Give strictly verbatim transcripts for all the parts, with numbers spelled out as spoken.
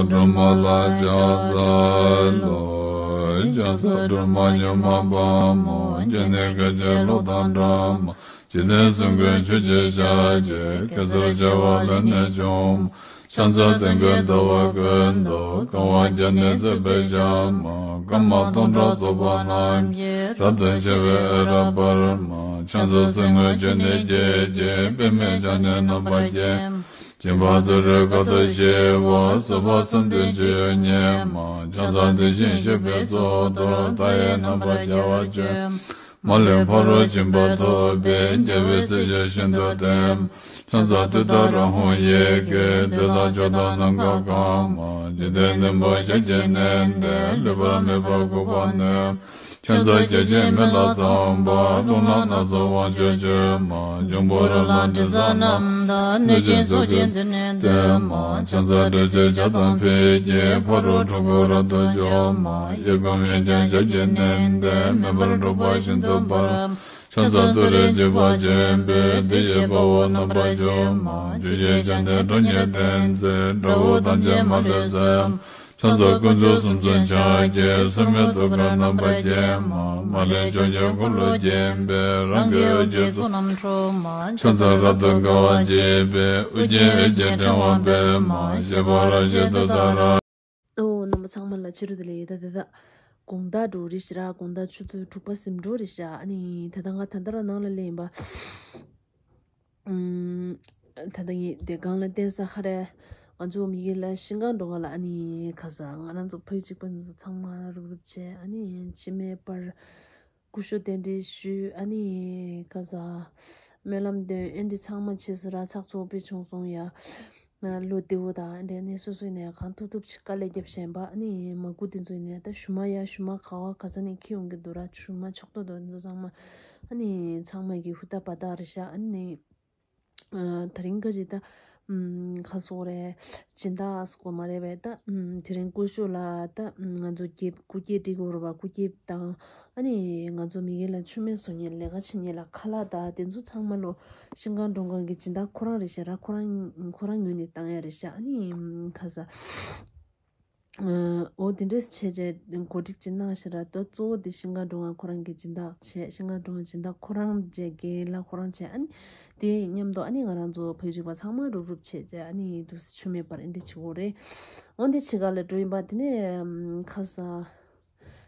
སྒྲོལ་མ་ལ་ཕྱག་འཚལ་ལོ། ཕྱག་འཚལ་སྒྲོལ་མ་མྱུར་མ་དཔའ་མོ། སྤྱན་ནི་སྐད་ཅིག་གློག་དང་འདྲ་མོ། འཇིག་རྟེན་གསུམ་མགོན་ཆུ་སྐྱེས་ཞལ་གྱི། གེ་སར་བྱེ་བ་ལས་ནི་བྱུང་མོ། ཕྱག་འཚལ་དོན་ཀུན་འདུས་པ་ཀུན་ཏུ། གང་བ་བརྒྱ་ནི་མཛེས་པའི་ཞྭ་མོ། སྐར་མ་སྟོང་ཕྲག་ཚོགས་པ་རྣམས་ཀྱིས། རབ་ཏུ་ཕྱུ་པའི་འོད་རབ་འབར་མོ། ཕྱག་འཚལ་གསེར་དངུལ་ཆུ་ནས་སྐྱེས་ཀྱི། པདྨས་ཕྱག་ནི་རྣམ་པར་བརྒྱན། སྦྱིན་པ་ཚུ་རོལ་ཀ་ཏོ་ཞེས་པ། སོགས་པ་གསུམ་ལྡན་སྤྱོད་ཡུལ་མཉེས་མ། ཕྱག་འཚལ་དེ་བཞིན་གཤེགས་པའི་གཙུག་ཏོར། མཐའ་ཡས་རྣམ་པར་རྒྱལ་བར་སྤྱོད། མ་ལུས་ཕ་རོལ་ཕྱིན་པ་ཐོབ་པའི། རྒྱལ་པོའི་སྲས་ཆོས་ཤིན་ཏུ་བརྟན། ཕྱག་འཚལ་ཏུཏྟཱ་ར་ཧཱུྃ་ཡི་གེ། གདོན་དང་ཕྱོགས་དང་ནམ་མཁའ་གང་མ། འཇིག་རྟེན་བདུན་པོ་ཞབས་ཀྱིས་མནན་ཏེ། ལུས་པ་མེད་པར་འགུགས་པར་ནུས། ཕྱག་འཚལ་བརྒྱ་བྱིན་མེ་ལྷ་ཚངས་པ། རླུང་ལྷ་སྣ་ཚོགས་དབང་ཕྱུག་མཆོད་མ། འབྱུང་པོ་རོ་ལངས་དྲི་ཟ་རྣམས་དང་། གནོད་སྦྱིན་ཚོགས་ཀྱིས་མདུན་ནས་བསྟོད་མ། ཕྱག་འཚལ་དྲི་ཟའི་ཇ་དང་ཕུད་ཀྱིས། ཕ་རོལ་འཁྲུལ་འཁོར་རབ་ཏུ་འཇོམས་མ། གཡས་བསྐུམ་གཡོན་བརྐྱང་ཞབས་ཀྱིས་མནན་ཏེ། མེ་འབར་འཁྲུག་པ་ཤིན་ཏུ་འབར། ཕྱག་འཚལ་ཏུ་རེའི་འཇིགས་པ་ཆེན་པོས། བདུད་ཀྱི་དཔའ་བོ་རྣམ་པར་འཇོམས་མ། བཅུ་ཞེས་བྱ་ནི་ཁྲོ་གཉེར་ལྡན་མཛད། དགྲ་བོ་ཐམས་ཅད་མ་ལུས་གསོད། ཕྱག་འཚལ་དཀོན་མཆོག་གསུམ་མཚོན་ཕྱག་རྒྱའི། སོར་མོས་ཐུགས་ཀར་རྣམ་པར་བརྒྱན་མ། མ་ལུས་ཕྱོགས་བཅུར་འཁོར་ལོ་བརྒྱན་པའི། རང་གི་འོད་ཀྱི་ཚོགས་རྣམས་འཁྲུག་མ། ཕྱག་འཚལ་རབ་ཏུ་དགའ་བར་བྱེད་པའི། ཨོ་རྒྱན་འོད་ཀྱི་ཕྲེང་བ་སྤེལ་མ། ཞེས་པ་རབ་བཞད་ཏུཏྟཱ་ར། ཨོ་རྣམ་པ་ཚང་མ་ལ་ཕྱི་དྲོ་བདེ་ལེགས། ད་ད་ད་དགོང་དག་འགྲོ་རེད་ཤག་ར། དགོང་དག་ཆུ་ཚོད་དྲུག་པ་ཟིན་འགྲོ་རེད་ཤག་ཨ་ནི་ད་ལྟ་ང་ད་ལྟ་རང་ནང་ལ་སླེབས་ཡིན་པ། ཨུམ། ད་ལྟ་ངས་དེ་སྒང་ལ་བསྟན་ས་ཁ་རེ། ང་ཚོ་མི་གི་ལ་ཤིང་ཀང་འགྲོ་ག་ལ། ཨ་ནི་ཁ་ས་ང་རང་ཚོ་ཕ་ཡུལ་གཅིག་པ་ཚོ་ཚང་མ་རུབ་རུབ་བྱས། ཨ་ནི་འཆི་མེད་པར་སྐུ་ཞབས་གདན་འདྲེན་ཞུས། ཨ་ནི་ཁ་ས་སྨོན་ལམ་འདོན། ཨེ་འདྲི་ཚང་མ་བྱས་སོང་ར། ཚགས་ཚུད་པོ་བྱུང་སོང་ཡ། ལོ་བདེ་བོ་དང་ཨེ་འདྲ་ནས་སོ་སོའི་ནས་གང་ཐུབ་ཐུབ་ཅིག་དཀའ་ལས་རྒྱབ་བཞིན་པ། ཨ་ནི་མ་སྐུ་དེ་ཚོའི་ནས་ད་ཞུ་མ་ཡ་ཞུ་མ་ག་བ་ག་ས་ནས་འཁྱེར་ཡོང་གི་འདུག་ར། ཞུ་མ་ཆོག་ཏོ་འདུག་འདུག་ཚང་མ། ཨ་ནི་ཚང་མ་གི་ཧུར་ཐག་བར་ཐག་རེད་ཤག་ཨ་ནི། ཨ། དེ་རིང་ཁ་ཅིག་ད། ཨམ། ཁ་སོག་རེད། སྦྱིན་བདག་སྐོར་མ་རེད་པས་ད། ཨམ། དེ་རིང་སྐུ་ཞབས་ལ་ད། ཨམ། ང་ཚོ་སྐྱེས་སྐུ་སྐྱེས་སྒྲིག་དགོས་རེད་པ། སྐུ་སྐྱེས་དང་། ཨ་ནི་ང་ཚོ་མི་གི་ལ་མཆོད་མེ་བཟོ་མཁན་ལས་ཀ་བྱེད་མཁན་ལ་ཁ་ལག་དང་དེ་ཚོ་ཚང་མ་ལོ་ཤིང་ཀང་འགྲོ་མཁན་གྱི་སྦྱིན་བདག་ཁོ་རང་རེད་ཤག་ར། ཁོ་རང་ཁོ་རང་ངོས་ནས་བཏང་ཡ་རེད་ཤག་ཨ་ནི། ཨམ། ཁ་ས། ཨ། འོ་དེ་འདྲས་བྱས་བྱས་གོ་སྒྲིག་ཅིག་གནང་ཤག་ར། ད་གཙོ་བོ་དེ་ཤིང་ཀང་འགྲོ་མཁན་ཁོ་རང་གི་སྦྱིན་བདག་བྱས། ཤིང་ཀང་འགྲོ་མཁན་སྦྱིན་བདག་ཁོ་རང་བྱས། རྒན་ལགས་ཁོ་རང་བྱས། ཨ་ནི་དེ་མཉམ་དུ་ཨ་ནི་ང་རང་ཚོ་ཕ་ཡུལ་གཅིག་པ་ཚང་མ་རུབ་རུབ་བྱས་བྱས། ཨ་ནི་དུས་ཚོད་ཆུ་མེད་པར་ཨེ་འདྲས་བྱེད་དགོས་རེད། འོ་འདི་ཕྱི་ཁ་ལ་འགྲོ་ཡིན་པ། དེ་ནས་ཁ་ས།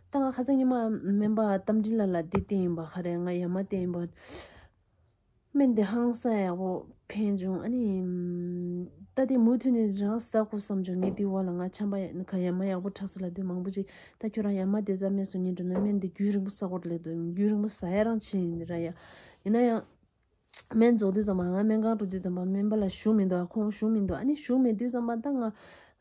ད་ང་ཁ་སང་ཉི་མ་སྨན་པ་རྟ་མགྲིན་ལགས་ལ་དེ་བསྟན་ཡིན་པ། ག་རེ། ང་ཡ་མ་བསྟན་ཡིན་པ། སྨན་དེ་ཧང་སང་ཡག་པོ་ཕན་བྱུང་། ཨ་ནི། ད་དེ་མུ་མཐུད་ནས་རང་ཟ་དགོས་བསམ་བྱུང་། ངས་དེའི་འོག་ལ་ང་ཆམ་པ་ཡ་ཡ་མ་ཡག་པོ་དྲག་སོང་ལབ་དུས་མང་པོ་ཅིག་ད་ཁྱོད་རང་ཡ་མ་དེ་ཙམ་སྨན་བཟོ་མཁན་འགྲོ་ན་སྨན་དེ་རྒྱུན་རིང་པོ་ཟ་དགོས་རེད་ལབ་དུས། རྒྱུན་རིང་པོ་ཟ་ཡ་རང་བྱེད་ཡིན་ར་ཡ། ཡིན་ན་ཡང་། སྨན་རྫོགས་དུས་ཙམ་པ། ང་སྨན་ཁང་འགྲོ་དུས་ཙམ་པ་སྨན་པ་ལ་བཞུགས་མི་འདུག་ཁོང་བཞུགས་མི་འདུག་ཨ་ནི་བཞུགས་མེད་དུས་ཙམ་པ་ད་ང་།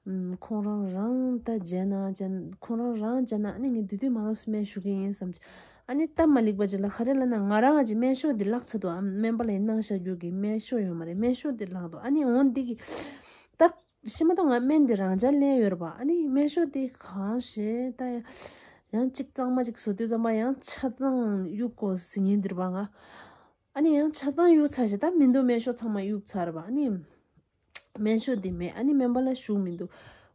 ཨམ། ཁོང་རང་རང་ད་མཇལ་ན་མཇལ། ཁོང་རང་རང་མཇལ་ན་ཨ་ནི་ངས་དེ་དུས་མང་སྨན་ཞུ་གི་ཡིན་བསམ་གྱི། ཨ་ནི་སྟབས་མ་ལེགས་པ་ཅིག་ལ་ག་རེ་ལབ་ན། ང་རང་གི་སྨན་ཤོག་འདི་བརླག་ཚར་འདུག་ཨ། སྨན་པ་ལ་གནང་བཞག་རྒྱུ་གི་སྨན་ཤོག་ཡོད་མ་རེད། སྨན་ཤོག་འདི་བརླག་འདུག་ཨ་ནི་འོ་འདི་གི་ད་ཤི་མ་གཏོགས་ང་སྨན་འདི་རང་འཇགས་ལེན་ཡོད་རེད་པ། ཨ་ནི་སྨན་ཤོག་འདི་གང་ཞེས་ད་ཡང་གཅིག་གཙང་མ་ཅིག་བཟོ་དུས་ཙམ་པ་ཡང་ཆ་ཚང་གཡུག་དགོས་ཟེར་མཁན་འདི་རེད་པ། ང་ཨ་ནི་ཡང་ཆ་ཚང་གཡུག་ཚར་ཞེ་ད་མི་འདུག་སྨན་ཤོག་ཚང་མ་གཡུག་ཚར་རེད་པ། ཨ་ནི། སྨན་ཤོག་འདི་མེད། ཨ་ནི་སྨན་པ་ལ་ཞུགས་མི་འདུག་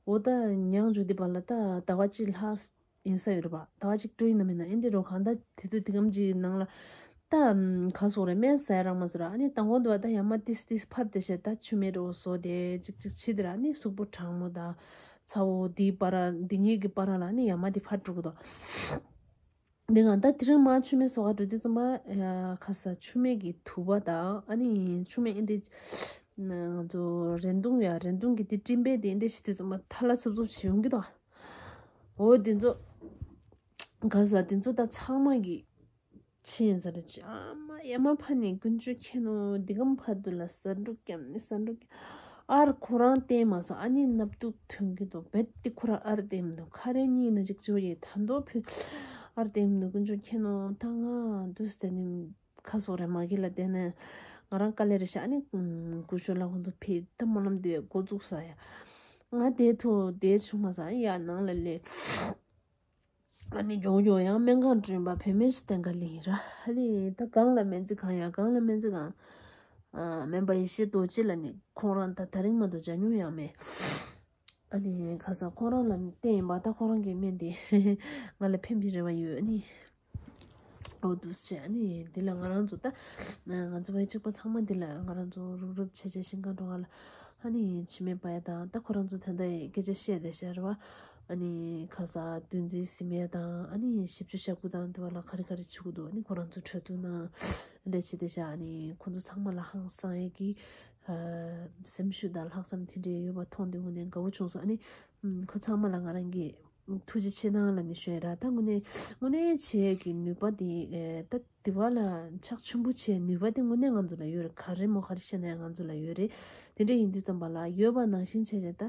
འོ་ད་ཉང་ཇོ་འདི་བར་ལ་ད་ཟླ་བ་གཅིག་ལྷག་ཡིན་ས་ཡོད་རེད་པ། ཟླ་བ་གཅིག་སྤྲོ་ཡིན་ནམ་མིན་ན་ཨེ་འདྲ་རོ། གང་ལྟར་དེ་དུས་དེ་གམ་གྱི་ནང་ལ་ད་ག་སོག་རེད། སྨན་ཟ་ཡ་རག་མ་སོང་ར། ཨ་ནི་དང་པོ་འདུག་བ། ད་ཡ་མ་ཏིས་ཏིས་ཕར་དེ་བྱས། ད་ཆུ་མེད་རོ་བཟོ་དེ་ཅིག་ཅིག་བྱེད་དེ་ར། ཨ་ནི་གཟུགས་པོ་གྲང་མོ་དང་ཚ་བོ་འདི་བར་འདི་གཉིས་ཀྱི་བར་ལ་ཨ་ནི་ཡ་མ་འདི་ཕར་འགྲོ་གི་འདུག་འདི་གང་ད་དེ་རིང་མ་ཆུ་མེད་བཟོ་ག་འགྲོ་དུས་ཙམ་པ་ཡ་ཁ་ས་ཆུ་མེད་ཀྱི་དུ་བ་དང་། ཨ་ནི་ཆུ་མེད་ཨེ་འདྲ། ང་ཚོ་རེན་ཏུང་ཡ། རེན་ཏུང་གི་དེ་སྤྲིན་པས་དེ་འདྲ་ཞིག་དུས་ཙམ་པ་ཐ་ལ་འཚུབ་འཚུབ་བྱེད་ཡོང་གི་འདུག་འོ་དེ་ཚོ་ག་ས་དེ་ཚོ་ད་ཚང་མ་གི་ཕྱིན་ས་རེད། ཅ་མ་ཡ་མ་ཕ་ནི་ཀུན་སྤྱོད་མཁན་ནོ་འདི་གམ་ཕ་དུ་ལ་ས་འབྲུ་སྐྱམ་ནི་ས་འབྲུ་སྐྱམ། ཨར་ཁོ་རང་བསྟན་མ་སོང་། ཨ་ནི་ནབ་ཏུག་ཐོན་གི་འདུག་རྦད་དེ་ཁོ་རང་ཨར་བསྟན་མི་འདུག་ཁ་རེ་གཉིས་ན་ཅིག་ཅོ་ཡེ་ད་འདོ་ཕུ་ཨར་བསྟན་མི་འདུག་ཀུན་སྤྱོད་མཁན་ནོ་ད་ང་དུས་དེ་ནི། ཁ་སོག་རེ་མ་གི་ལ་བསྟན་ནས་ང་རང་དཀའ་ལས་རེ་ཤ། ཨ་ནི་སྐུ་ཞབས་ལ་ཁོང་ཚོ་ཕེ་ད་སྨོན་ལམ་འདེབས་འགོ་བཙུགས་ས་ཡ། ང་དེ་ཐུག་དེ་བྱུང་མ་ས་ཡ་ནང་ལ་ལས། ཨ་ནི་མགྱོགས་མགྱོགས་ཡང་སྨན་ཁང་བསྐྲུན་པ་བེད་མེད་ཞིག་བསྟན་ག་ལིང་ར། ཨ་ནི་ད་གང་ལ་སྨན་རྩིས་ཁང་ཡ། གང་ལ་སྨན་རྩིས་ཁང་། ཨ། སྨན་པ་ཡེ་ཤེས་རྡོ་རྗེ་ལ་ནི་ཁོང་རང་ད་ད་རིང་མ་གཏོགས་མཇལ་མྱོང་ཡང་མེད། ཨ་ནི་ཁ་སང་ཁོ་རང་ལ་བསྟན་ཡིན་པ། ད་ཁོ་རང་གི་སྨན་དེ་ང་ལ་ཕན་པའི་རེ་བ་ཡོད། ཨ་ནི་འོ་འདུག་སེ་བྱས། ཨ་ནི་འདི་ལ་ང་རང་ཚོ་ད་ང་ཚོ་བའི་གཅིག་པ་ཚང་མ་འདི་ལ་ང་རང་ཚོ་རུབ་རུབ་བྱས་བྱས་ཤིང་ཀང་གྲོང་ཁ་ལ། ཨ་ནི་འཆི་མེད་པ་ཡ་དང་། ད་ཁོ་རང་ཚོ་ད་ལྟ་སྐད་ཆ་བཤད་བསྡད་ཤག་རེད་བ། ཨ་ནི་ཁ་སང་བདུན་ཚིགས་ཟིན་མེད་དང་། ཨ་ནི་བཞི་བཅུ་ཞེ་དགུ་དང་དེ་བ་ལ་ག་རེ་ག་རེ་བྱེད་དགོས་འདུག་ཨ་ནི་ཁོ་རང་ཚོ་གྲོས་བསྡུར་གནང་ལས་བྱེད་བསྡད་ཤག་ཨ་ནི་ཁོ་ཚོ་ཚང་མ་ལ་ཧང་སང་ཡས་ཀྱི་སེམས་ཤུགས་དང་ལྷག་བསམ་དེ་འདྲས་ཡོད་པ་མཐོང་དུས་དངོས་གནས་དགའ་བོ་བྱུང་སོང་། ཨ་ནི་ཁོ་ཚང་མ་ལ་ང་རང་གིས་ཐུགས་རྗེ་ཆེ་གནང་ལབ་ནས་ཞུ་ཡ་ར། ད་དངོས་གནས་དངོས་གནས་བྱེད་ཀྱི་ནུས་པ་དེ་ཨེ་ད་དེ་བ་ལ་ཕྱག་ཆེན་པོ་བྱེད་ནུས་པ་དེ་དངོས་གནས་ང་ཚོ་ལ་ཡོད་རེད། ག་རེ་མོ་ག་རེ་བཤད་ན་ཡང་ང་ཚོ་ལ་ཡོད་རེད། དེ་འདྲ་ཡིན་དུས་ཙམ་པ་ལ་ཡོད་པ་ནང་བཞིན་བྱས་བྱས་ད་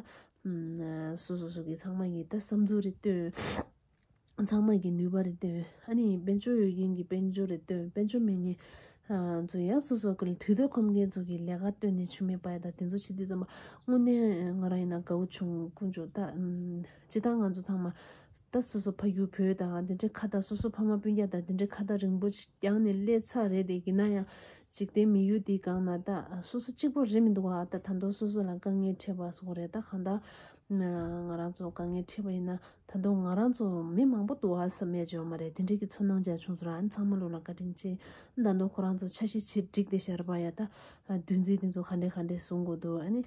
ཨུམ་སོ་སོ་སོ་གི་ཚང་མ་གི་ད་བསམ་ཚུལ་རེ་བཏོན། ཚང་མ་གི་ནུས་པ་རེ་བཏོན། ཨ་ནི་དཔལ་འབྱོར་ཡོད་མཁན་གྱི་དཔལ་འབྱོར་རེ་བཏོན། དཔལ་འབྱོར་མེད་མཁན་ཨ་ཚོ་ཡང་སོ་སོ་གི་དུས་ཚོད་ཁོམ་མཁན་ཚོ་གི་ལས་ཀ་བཏོན་ནས་འཆི་མེད་པ་ཡ་དང་དེ་ཚོ་བྱེད་དུས་ཙམ་པ་དངོས་གནས་ང་རང་ཡིན་ན་དགའ་བོ་བྱུང་དཀོན་མཆོག་ད་ཨུམ་སྤྱིར་བཏང་ང་ཚོ་ཚང་མ་ད་སོ་སོ་ཕ་ཡུལ་བོད་དང་དེ་འདྲའི་ཁ་ད་སོ་སོ་ཕ་མ་སྤུན་ཀྱག་དང་དེ་འདྲའི་ཁ་ད་རིང་པོ་ཅིག་བརྒྱངས་ནས་སླེབས་ཚར་རེད། དེ་ཡིན་ན་ཡང་འཇིག་རྟེན་མི་ཡུལ་འདིའི་སྒང་ན་ད་སོ་སོ་གཅིག་པོ་རེད་མི་འདུག་ག་ད་ད་དུང་སོ་སོ་ལ་དཀའ་ངལ་འཕྲད་པ་སོགས་རེད། ད་གང་ལྟར་ང་རང་ཚོ་དཀའ་ངལ་འཕྲད་པ་ཡིན་ན་ད་དུང་ང་རང་ཚོ་མི་མང་པོ་འདུག་ཨ་བསམ་ཡས་ཅིག་ཡོད་མ་རེད། དེ་འདྲའི་གི་ཚོར་སྣང་ཅིག་བྱུང་སོང་ར། ཨ་ནི་ཚང་མ་ལོ་ལ་བཀའ་དྲིན་ཆེ། ད་དུང་ཁོ་རང་ཚོ་འཆར་གཞི་བྱེད་འགྲིག་བསྡད་ཤག་ར་བ་ཡ། ད་བདུན་ཚིགས་དེ་ཚོ་ག་འདྲས་ག་འདྲས་བཟུང་དགོས་འདུག་ཨ་ནི་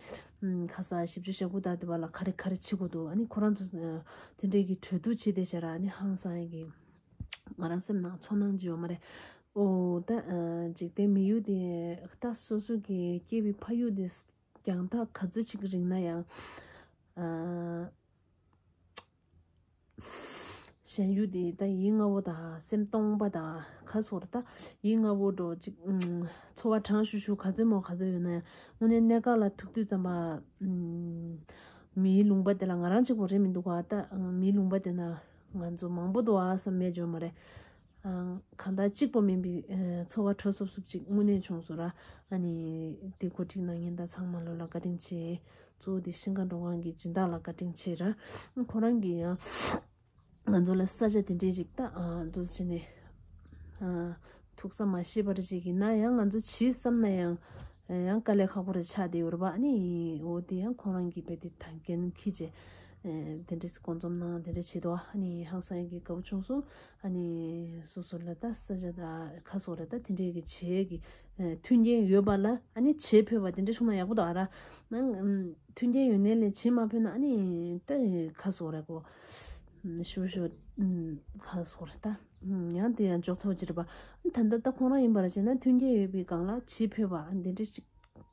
ཁ་སང་བཞི་བཅུ་ཞེ་དགུ་དང་དེ་བ་ལ་ག་རེ་ག་རེ་བྱེད་དགོས་འདུག་ཨ་ནི་ཁོ་རང་ཚོ་དེ་འདྲའི་གི་གྲོས་བསྡུར་བྱེད་བསྡད་ཤག་ར། ཨ་ནི་ཧང་སང་ཡས་གི་ང་རང་སེམས་ནང་ཚོར་སྣང་ཅིག་ཡོད་མ་རེད། ཨོ་ད་འཇིག་རྟེན་མི་ཡུལ་དེ་ད་སོ་སོ་གི་སྐྱེས་པའི་ཕ་ཡུལ་དེ་རྒྱང་ཐག་ག་ཚོད་ཅིག་རིང་ན་ཡང་། གཞན་ཡུལ་དེ་ད་ཡིད་དངོས་པོ་དང་སེམས་སྟོང་པ་དང་ག་སོགས་རེད། ད་ཡིད་དངོས་པོ་འགྲོ་ཅིག་ཚོར་བ་གྲང་ཤུར་ཤུར་ག་ཚོད་མོ་ག་ཚོད་ཡོད་ན་ཡང་དངོས་གནས་གནས་སྐབས་ལ་ཐུག་དུས་ཙམ་པ་མིའི་ལུང་པ་དེ་ལ་ང་རང་གཅིག་པོ་རེད་མི་འདུག་ག་ད་མིའི་ལུང་པ་དེ་ན་ང་ཚོ་མང་པོ་འདུག་ཨ་བསམ་མེད་ཅོ་མ་རེད། གང་ལྟར་གཅིག་པོ་མིན་པའི་ཚོར་བ་འཕྲོད་སོབ་སོབ་ཅིག་དངོས་གནས་བྱུང་སོང་ར། ཨ་ནི་དེ་གོ་སྒྲིག་གནང་མཁན་དང་ཚང་མ་ལོ་ལ་བཀའ་དྲིན་ཆེ། གཙོ་བོ་དེ་ཤིང་ཁ་འགྲོ་ཁང་གི་སྦྱིན་བདག་ལ་བཀའ་དྲིན་ཆེ་ར། ཁོ་རང་གིས་ཡང་ང་ཚོ་ལ་ས་ཆ་དེ་འདྲས་ཅིག་ད་ཨ་འདུག་བྱས་ནས་ཨ་ཐུག་ས་མ་ཤེས་པ་རེ་ཅིག་ཡིན་ན་ཡང་ང་ཚོ་བྱིས་བསམ་ན་ཡང་ཡང་དཀའ་ལས་ཁག་པོ་རེ་ཆགས་བསྡད་ཡོད་རེད་པ། ཨ་ནི་འོ་དེ་ཡང་ཁོ་རང་གིས་རྦད་དེ་ཐང་རྒྱན་འཁྱེར་བྱས་དེ་འདྲས་སྐོང་འཛོམས་གནང་དེ་འདྲས་བྱས་འདུག་ཨ་ནི་ཧང་སང་གི་དགའ་བོ་བྱུང་སོང་། ཨ་ནི་སོ་སོ་ལ་ད་ས་ཆ་ད་ཁ་སོགས་རེད། ད་དེ་འདྲས་ཀྱི་བྱེད་ཀྱི་མཐུན་རྐྱེན་ཡོད་པ་ལ་ཨ་ནི་བྱེད་ཕོད་པ་དེ་འདྲས་བྱུང་ན་ཡག་པོ་འདུག་ཨ་ར། ནང་མཐུན་རྐྱེན་ཡོད་ནའི་ལས་བྱེད་མ་ཕོད་ན་ཨ་ནི་ད་ཁ་སོགས་རེད་གོ། ཞུ་ཞུ་ཁ་སོགས་རེད་ད། ཡང་དེ་ཡང་འཇོག་ཚོགས་ཅི་རེད་པ། ད་ལྟ་ད་ཁོང་རང་ཡིན་པར་བྱས་ན་མཐུན་རྐྱེན་ཡོད་པའི་སྒང་ལ་བྱེད་ཕོད་པ་ཨ་འདི་འདྲས་ཞིག་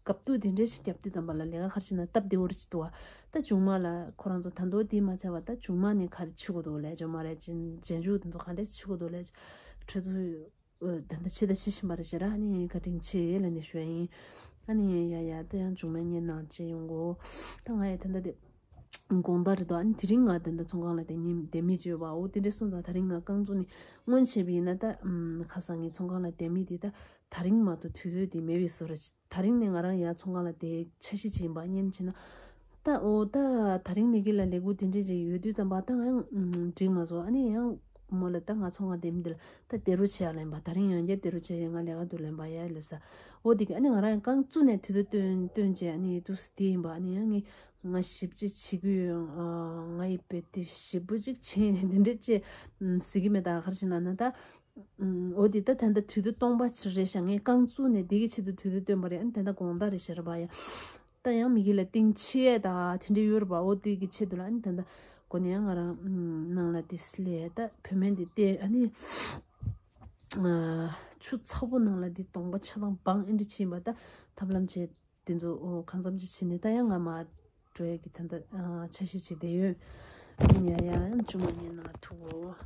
སྐབས་དུས་དེ་འདྲས་ཞིག་བརྒྱབ་དུས་ཙམ་པ་ལ་ལས་ཀ་ཁར་ཕྱིན་ན་སྟབས་བདེ་བོ་རེད་ཅིག་འདུག་བ། ད་གཞུང་མ་ལ་ཁོ་རང་ཚོ་ད་མདོ་དེ་མ་ཚད་པ་ད་གཞུང་མ་ནས་ག་རེ་བྱེད་དགོས་འདུག་ལས་ཇོ་མ་རེད་ཅིན་རྗེས་འཇུག་དེ་ཚོ་ག་འདྲས་བྱེད་དགོས་འདུག་ལས་གྲོས་ཚོགས་ད་ལྟ་བྱེད་ད་བྱེད་བཞིན་པ་རེད་ཤེ་ར། ཨ་ནི་བཀའ་དྲིན་ཆེ་ལབ་ནས་ཞུ་ཡ་ཡིན། ཨ་ནི་ཡ་ཡ་ད་ཡང་གཞུང་མ་ཉན་ནང་བྱེད་ཡོང་གོ། ད་ང་ཡ་ད་ལྟ་དེ་དགོང་དག་རེད་དོ། ཨ་ནི་དེ་རིང་ང་ད་ལྟ་ཚོང་ཁང་ལ་བསྡད་ཉིན་བསྡད་མི་བྱེད་པ་འོ་དེ་འདྲས་སོང་ཙང་ད་རིང་ང་རྐང་བཙུགས་ནས་སྔོན་བྱས་པ་ཡིན་ན་ད་ཁ་སང་ངའི་ཚོང་ཁང་ལ་བསྡད་མི་དེ་ད་ད་རིང་མ་གཏོགས་དུས་ཚོད་དེ་མེད་པའི་བཟོ་འདྲ་ཅིག་ད་རིང་ནས་ང་རང་ཡར་ཚོང་ཁང་ལ་བསྡད་འཆར་གཞི་བྱེད་ཡིན་པ་སྔོན་བྱས་ན། ད་འོ་ད་ད་རིང་མི་དགེ་ལ་ལས་འགུལ་དེ་འདྲས་ཅིག་ཡོད་དུས་ཙམ་པ་ད་ང་ཡང་འགྲིག་མ་སོང་། ཨ་ནི་ཡང་མོ་ལ་ད་ང་ཚོང་ཁང་བསྡད་མི་འདི་ལ་ད་བསྡད་རོགས་བྱེད་ཡ་ལེན་པ་ད་རིང་ཡང་བསྐྱར་བསྡད་རོགས་བྱེད་ཡ་ང་ལས་ཀ་འདུག་ལེན་པ་ཡ་ལབ་ས། འོ་དེ་གི་ཨ་ནི་ང་རང་ཡང་རྐང་བཙུགས་ནས་དུས་ཚོད་བཏོན་བཏོན་བྱས་ཨ་ནི་དུས་སུ་དེ་ཡིན་པ་ཨ་ནི་ཡང་ངས་ང་ཞིབ་ཅིག་བྱེད་ཀྱི་ཡོད། ང་ཡི་བེད་དེ་ཞིབ་པོ་ཅིག་བྱས་ནས་འདི་འདྲས་ཅེས་ཟེར་གི་མེད། ད་གར་ཕྱིན་ན་ན་ད། འོ་དེ་ད་ད་ལྟ་དུས་ཚོད་སྟོང་པ་ཕྱིར་རེད་ཤག་ངས་རྐང་བཙུགས་ནས་དེ་གི་ཆེད་དུ་དུས་ཚོད་བཏོན་པ་རེད། ཨ་ནི་ད་ལྟ་དགོང་དག་རེད་ཤག་ར་བ་ཡ། ད་ཡང་མི་དགེ་ལ་ཏིང་ཆེ་ད་དེ་འདྲས་ཡོད་ར་བ། འོ་དེ་གི་ཆེད་དུ་ལ་ཨ་ནི་ད་ལྟ་གོ་ནས་ཡང་ང་རང་ནང་ལ་དེ་སླེབས་ད་བུད་མེད་འདི་བལྟས་ཨ་ནི་ཆུ་ཚ་པོ་ནང་ལ་འདི་གདོང་པ་ཆ་ཚང་སྦངས་ཨེ་འདྲས་ཕྱིན་པ་ད་ཐབས་ལམ་བྱས་དེ་ཚོ་གང་འཚམ་ཅིག་བྱས་ནས་ད་ཡང་ང་མ་འགྲོ་ཡ་གི་ད་ལྟ་འཆར་གཞི་བྱས་བསྡད་ཡོད། ཡ་ཡ་ཡང་ཅུང་མ་ཉན་ན་ཐུག་གོ།